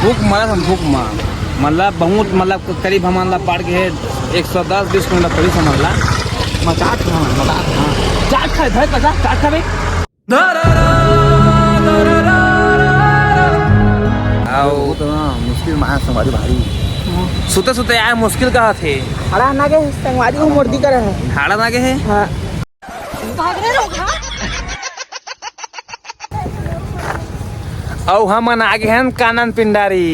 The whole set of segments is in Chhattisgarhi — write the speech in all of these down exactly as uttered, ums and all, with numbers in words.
भूख मरत हन, भूख म-, मतलब बहुत, मतलब करीब हमन ला पड़ गे हे एक सौ दस बीस किलोमीटर पड़िस हमन ला। मजाक ना, मजाक ना। चाट खाए भाई, पचास चाट खा भाई। अउ बहुत ना मुश्किल में आया संगवारी भारी। सुते सुते आए मुश्किल का थे। हाड़ा ना गे संगवारी, वो मुर्दी करे हे। हाड़ा ना गे हे। हाँ। भाग रहे लोग, हाँ? अउ हमन आगे हन कानन पिंडारी।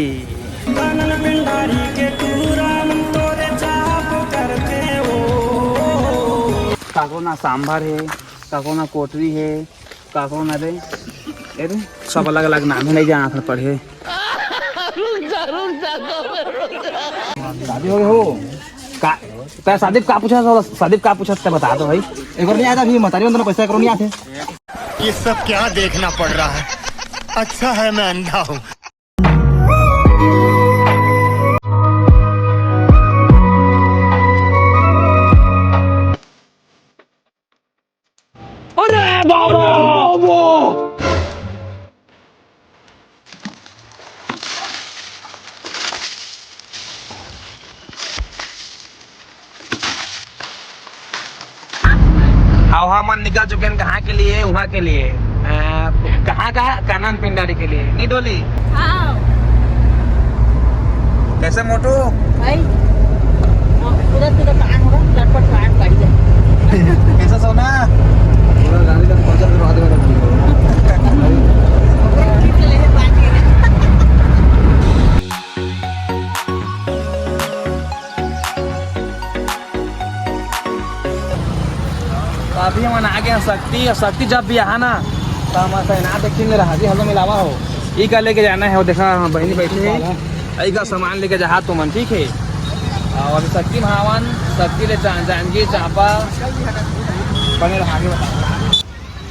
काकरो ना सांभर हे, काकरो ना कोटरी हे, काकरो ना रे, ए रे, सब अलग अलग नाम हे, नहीं जानत हन पढ़े। शादी हो गए हो? का, तै शादी का पूछा था? शादी का पूछा था, बता दो भाई। एक बार नहीं आया था अभी, मतारी बंदना पैसा एक बार नहीं आते। ये सब क्या देखना पड़ रहा है? अच्छा है मैं अंधा हूँ। अरे बाबा, वो अब हमन निकल चुके हैं कहाँ के लिए, वहाँ के लिए। अ, कहाँ का? कानन पिंडारी के लिए। नहीं डोली? हाँ। कैसे मोटू? भाई, पूरा, पूरा काम हो रहा, लटपट काम कर दे। कैसा सोना? पूरा गाड़ी का खर्चा फिर आधे वाला। तो अभी हमन आ गए हैं शक्ति, और शक्ति जब भी आहा ना, तो हम ऐसा ना देखेंगे रहा जी, हलो मिलावा हो, ई का लेके जाना है, वो देखा, हाँ, बहनी बैठी है, ई का सामान लेके जहा तुमन, ठीक है। और शक्ति महावन, शक्ति ले जा-, जानकी चांपा, बने रहा, आगे बता।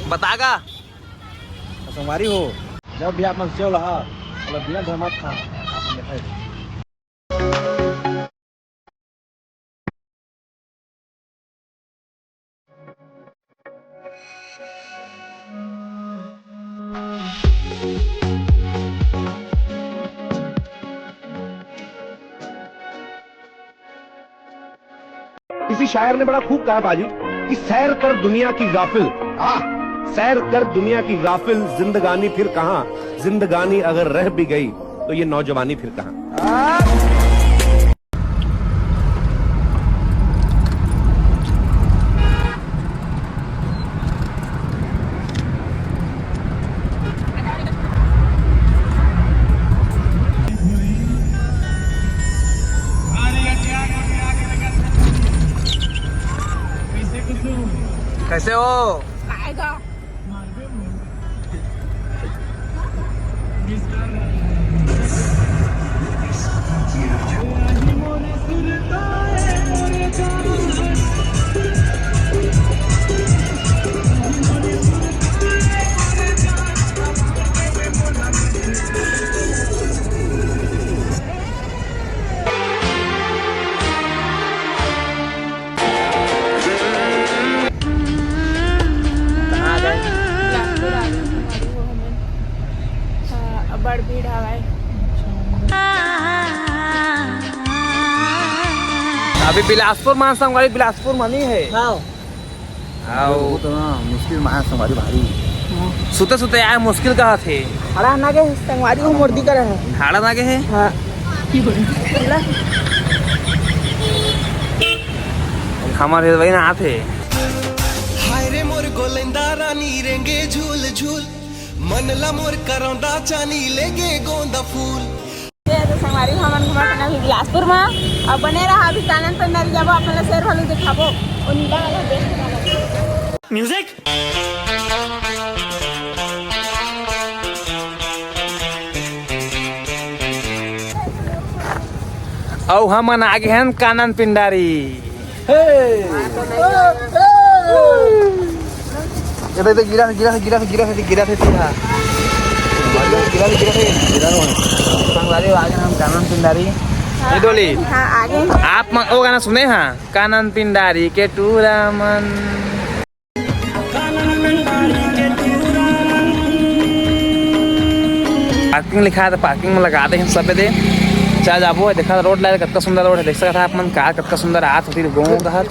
बतागा। संगवारी हो, जब भी आप मन सेव लहा, मतलब बिना धमक खा, आप मन देखाई। किसी शायर ने बड़ा खूब कहा बाजी कि सैर कर दुनिया की गाफिल, आह, सैर कर दुनिया की गाफिल, जिंदगानी फिर कहाँ, जिंदगानी अगर रह भी गई तो ये नौजवानी फिर कहाँ। कैसे हो? कहाँ आ गए? बिलासपुर आ गए हमारी वो हमें। हाँ, बड़ भीड़ हवाए। अभी बिलासपुर मान संगवारी, बिलासपुर मानी है। हाँ। आओ। बहुत ना मुश्किल में आया संगवारी भारी। सुते सुते आए मुश्किल का थे। हाड़ा ना गे संगवारी, वो मुर्दी करे हे। हाड़ा ना गे हे? हाँ। हमर हे वही ना आथे। हाय रे मोर गोलेंदा रानी रेंगे झूल झूल, मन ला मोर करौंदा चानी लेगे गोंदा फूल। ये तो संगवारी, हमन घूमत हन अभी बिलासपुर में। अब बने रहा, अभी कानन पिंडारी जाबो, अपन ला शेर भालू दिखाबो। वो नीला वाला देख। म्यूजिक। अउ हमन आगे हन कानन पिंडारी। हे। ये देख, देख, गिरा, गिरा, गिरा, गिरा, गिरा, गिरा, गिरा। संगवारी, आगे हम कानन पिंडारी। ये डोली। हाँ, आगे। आप मन ओ गाना सुने हाँ, कानन पिंडारी के टूरा मन। पार्किंग लिखा हे, त पार्किंग में लगा दे सबे दे। चल जाबो, देखा रोड ला, कतका सुंदर रोड हे, देख सकत हा आप मन, कार कतका सुंदर आत होती गाँव डहर।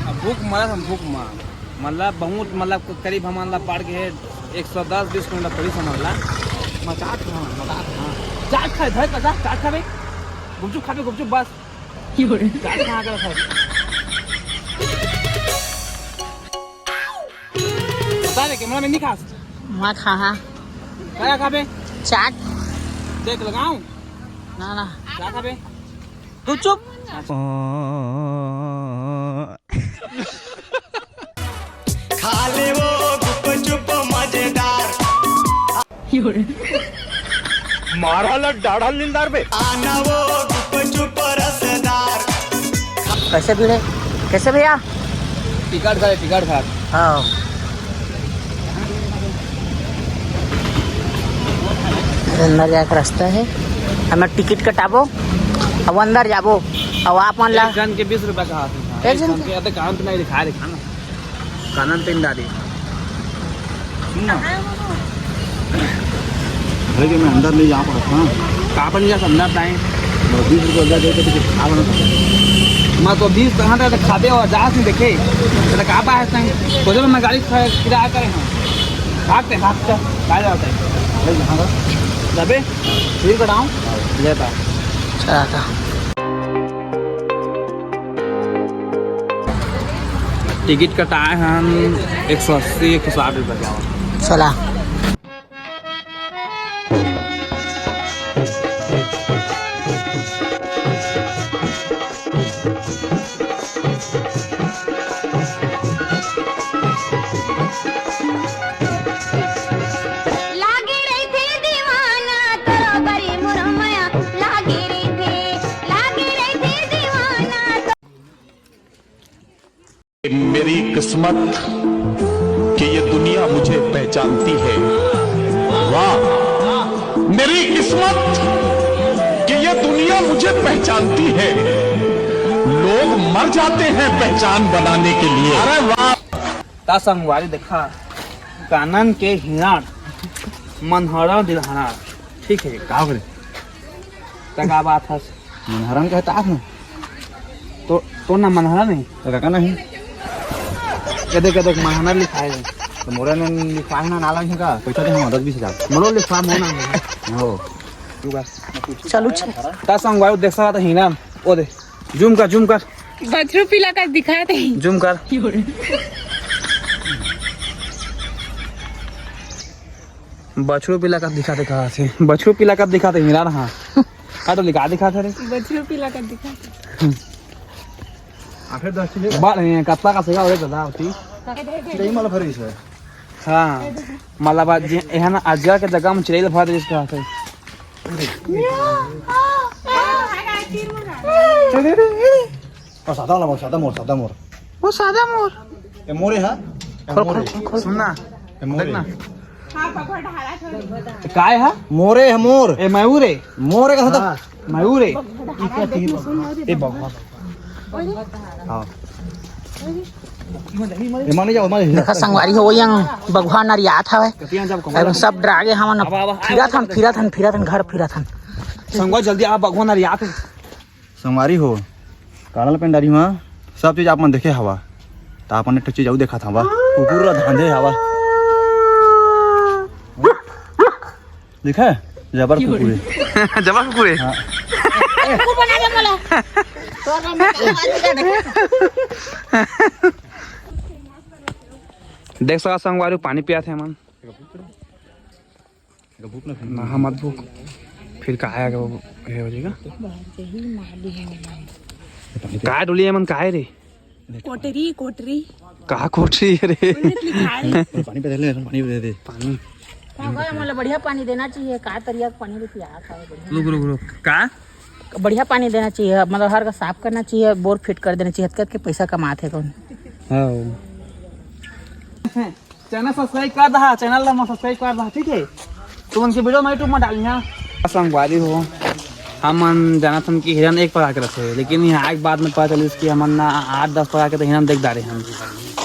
अब भूख मरत हम, भूख मर, मतलब बहुत, मतलब करीब हमन ला पड़ गे हे एक सौ दस बीस किलोमीटर पड़ी समझ ला। मजाक, हाँ, मजाक, हाँ। चाट खाए, धर का चाट, चाट खाबे, गुपचुप खाबे, गुपचुप बस। चाट कहाँ कर खाए? बता दे, कैमरा में नहीं खास। मैं खा, हाँ। क्या खाबे? चाट। देख लगाऊं? ना, ना। क्या खाबे? तू चुप। खा ले वो गुपचुप मजेदार। मारा ला डाढ़ा निंदार बे। आना वो गुपचुप रसदार। कैसे भीड़ है? कैसे भैया? टिकट खा, टिकट खा। हाँ। अंदर जाके रास्ता है, हमें टिकट कटाबो, अब अंदर जाबो, अब आप मन ला एक जन के बीस रुपया का हाथ में। एक जन के? अरे, कान तो नहीं दिखा, दिखा ना। कानन पिंडारी। सुन ना। भाई, कि मैं अंदर नहीं जा पाता, हाँ। काबर नहीं जा सकता, टाइम? बीस रुपये अंदर दे के तो कुछ खा लेना था। मैं तो बीस कहाँ तक खाते हो, जा नहीं देखे। तेरा कहाँ पास है? सोचो, मैं गाड़ी खड़ा, किराया करे हैं। भागते, भागते, भाग जाते हैं। भाई, यहाँ पर। जाबे? फिर कटाऊँ? लेता। चला था। टिकट कटाए हन एक सौ अस्सी, एक सौ साठ रुपये का। चला। लागे रहिथे दीवाना तोरो बरी मोर मया, लागे रहिथे, लागे रहिथे दीवाना। मेरी किस्मत कि ये दुनिया मुझे पहचानती है। वाह, मेरी किस्मत कि ये दुनिया मुझे पहचानती है। लोग मर जाते हैं पहचान बनाने के लिए। अरे वाह। त संगवारी देखा, कानन के हिंगड़ा, मनहरा दिलहरा, ठीक है। का हो रे? त का बात है? मनहरन कहता है ना। तो, तो ना मनहरा नहीं। तो काका नहीं। कदे, कदे मनहरा लिखाए है। तो मोरे ने लिखवाए ना, नाला नहीं का। पैसा दे हम दस बीस हजार। मोरो लिखवा, मोर नाम है। हो। तू बस। चलू छे। त संगवारी देख सकत हिंगड़ा, ओ दे। जूम कर, जूम कर। बछरू पिला का दिखात हे। जूम कर। बछरू पिला का दिखात हे, कहाँ से? बछरू पिला का दिखात हे, हिंगड़ा, हाँ। हाँ, तो लिखा दिखात हे रे। बछरू पिला का दिखात हे। आखिर दस चीजें। बात नहीं है, कत्ता का सेगा, उरे कदा होती। चिड़ई मल भरी से। हाँ, मतलब आज, यहाँ ना अजगर के जगह में चिड़ई भर दे इसका। ओ, सादा वाला मोर, सादा मोर, सादा मोर। वो सादा मोर। ए, मोरे हा? ए, खोल, मोरे। खोल, खोल, खोल। सुन ना। ए, मोरे। देख ना। काय हा? मोरे हा, मोर। ए, मयूर हे। मोरे का सादा। हाँ, मयूर हे। ए, बघवा। हाँ। ए, माने जाओ, माने। देखा संगवारी हो, यहाँ बघवा नरियात हवे। कतिया जब कमरा। अरे सब डरा गे हमन। अब, अब, अब, फिरत हन, फिरत हन, फिरत हन, घर फिरत हन। संगवा जल्दी आ, बघवा नरियात हे। संगवारी हो, कानन पेंडारी म सब चीज आप मन देखे हवा, त आप मन एक ठो चीज अउ देखत हवा, कुकुर ला धांधे हवा। देखे? जबर कुकुर हे। जबर कुकुर हे। हाँ। कुकुर बना दे मोला। देख सकत संगवारी, पानी पियात हे हमन। भूख ना ना, हम मत भूख। फिर का आया वो, ये हो जाएगा। काय डोली है मन, काय रे? कोटरी, कोटरी। का कोटरी है रे? उन्हें लिखा है। पानी पे दे ले, पानी पे दे दे। पानी। का होगा, मोला बढ़िया पानी देना चाहिए, का तरिया के पानी रुपया का है, बढ़िया। रुक, रुक, रुक। का? बढ़िया पानी देना चाहिए, मतलब हर का साफ करना चाहिए, बोर फिट कर देना चाहिए, हतकत के पैसा कमात हे कौन? हाँ। चैनल सब्सक्राइब कर दहा, चैनल ला सब्सक्राइब कर दहा, ठीक है? तो उनके वीडियो मैं YouTube में डाली, हाँ। संगवारी हो, हमन जानत हन कि हिरन एक प्रकार के रथे, लेकिन यहाँ आए के बाद में पता चलिस कि हमन ना आठ दस प्रकार के तो हिरन देख डारे हन।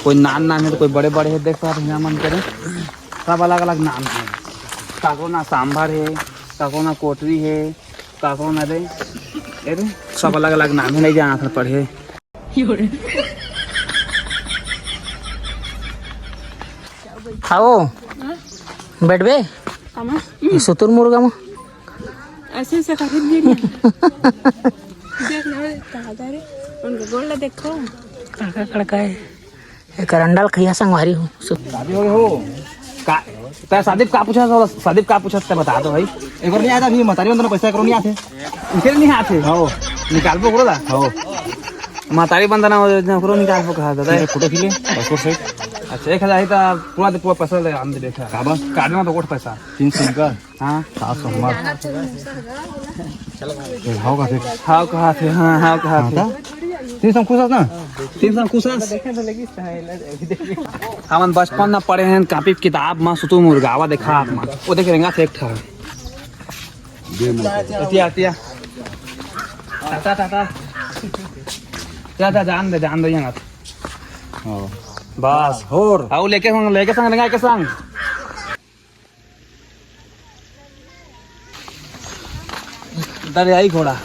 कोई नान नान हे तो कोई बड़े बड़े हे, देख सकत हिरन मन करे सब अलग अलग नाम हे। काकरो ना सांभर हे, काकरो ना कोटरी हे, काकरो ना रे, ए रे, सब अलग अलग नाम हे, नहीं जानत हन पढ़े। आओ, बैठबे? कामा? ये सुतुर मुर्गा में। ऐसे ऐसे खरीद गिरी। देख ना, कहाँ जा रे? उनका गोड़ ला देखो। कड़का कड़का है। एक अंडा ल खइया संगवारी हो। सु- शादी हो गए हो? का, तै शादी का पूछा था? शादी का पूछा था, बता दो भाई। एक बार नहीं आया था, अभी मतारी बंदना पैसा करो नहीं आते। इसे नहीं आते? हाँ। निकालबो करो दा? हाँ। मतारी बंदना हो, जो करो निकालबो कहा था। ठीक है, फोटो खींच ले, पासपोर्ट साइज। अच्छा, एक हजार ही था, पूरा दे, पूरा पैसा ले, हम दे देखा। का बा? कार्ड में तो कोट पैसा। तीन सौ का? हाँ। सात सौ हमार। ए, हाव का देख। हाव कहा थे, हाँ, हाव कहा हाँ, थे। ता? तीन सौ खुश हस ना? तीन सौ खुश हस? हमन बचपन में पढ़े हैं कॉपी किताब में सुतुर मुर्गा, आवा देखा आप मन। वो देख रेंगा थे एक ठा। दे मत। अतिया, अतिया। टाटा, टाटा। जा, जा, जान दे, जान दे, यहाँ। हाँ। बस। और? आओ लेके संग, लेके संग, रेंगा के संग। दरियाई घोड़ा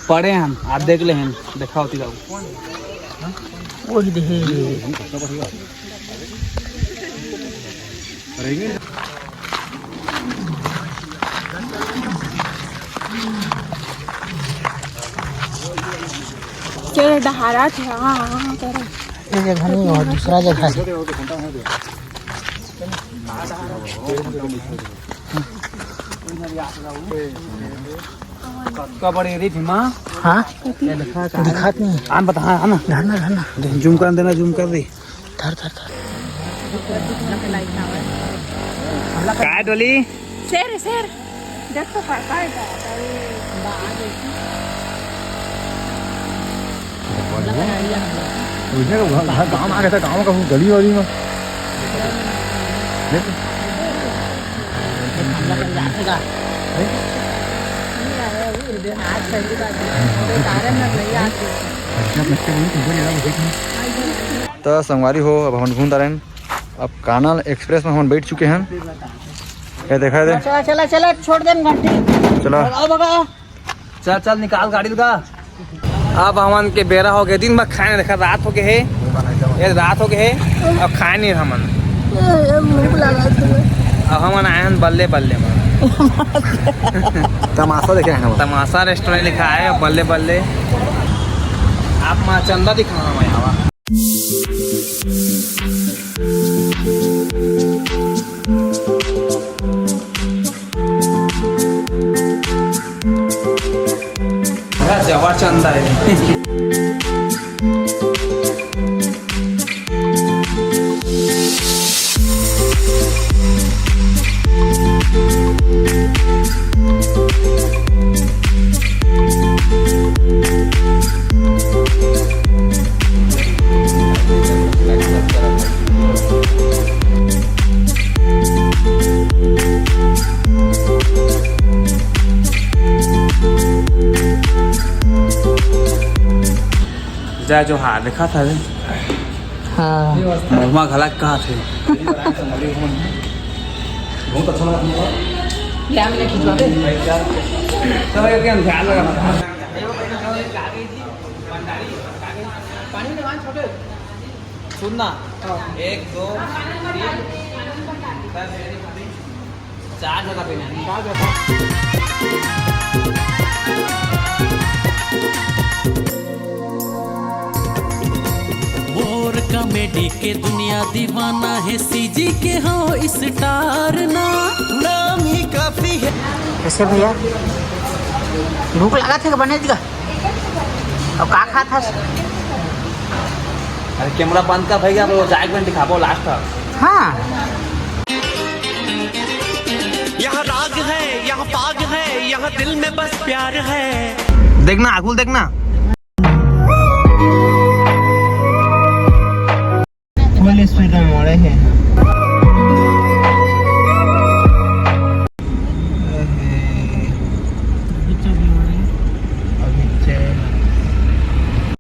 पड़े हन, आप देख ले हन, देखा होती जाऊ। ओही देहे। तेरे डहारा थे, हाँ, हाँ, तेरे। ये जगह नहीं और दूसरा जगह है। कतका बड़े रे भीमा? हाँ? ये देखा का? दिखात नहीं। आन बता, हाँ, हाँ ना। धरना, धरना। दे, जूम कर देना, जूम कर दे। धर, धर, धर। काय डोली? शेर, शेर। देख तो का, काय का, काय। उधर वो घर, घर गाँव में आ गया था, गाँव का वो गली वाली में। देख। तो संगवारी हो, अब हमन घूमत आ रहे हैं। अब कानल एक्सप्रेस में हमन बैठ चुके हैं। ये देखा दे। चला, चला, चला, छोड़ दे घंटी। चला। भगाओ, भगाओ। चल, चल, निकाल गाड़ी लगा। अब हमन के बेरा हो गए, दिन भर खाए नहीं, देखा, रात हो गए है, ये रात हो गए है, अब खाए नहीं हमन। ए, ए, भूख लगा तुझे। अब हमन आए हैं बल्ले बल्ले में। तमाशा देखे हैं हम। तमाशा रेस्टोरेंट लिखा है, बल्ले बल्ले। आप माँ चंदा दिखा हमें आवा। जवार चंदा है। जय जोहार, देखा था रे? हाँ। मुहमा घलक कहा थे। बहुत अच्छा लगा तुमको। क्या मैंने खिंचवा दे? सब एक ध्यान लगा। पानी में छोटे। सुनना। एक, दो, तीन, चार जगह पे नहीं। मोर कॉमेडी के दुनिया दीवाना है, सीजी के हो स्टार ना, नाम ही काफी है। कैसे भैया, भूख लगा थे कि बने दिया? अउ का खात हस? अरे कैमरा बंद कर भैया, वो जाए के दिखाबो लास्ट तक। हाँ। यहाँ राग है, यहाँ पाग है, यहाँ दिल में बस प्यार है। देखना, आगुल देखना। फुल स्पीड में मोड़े है।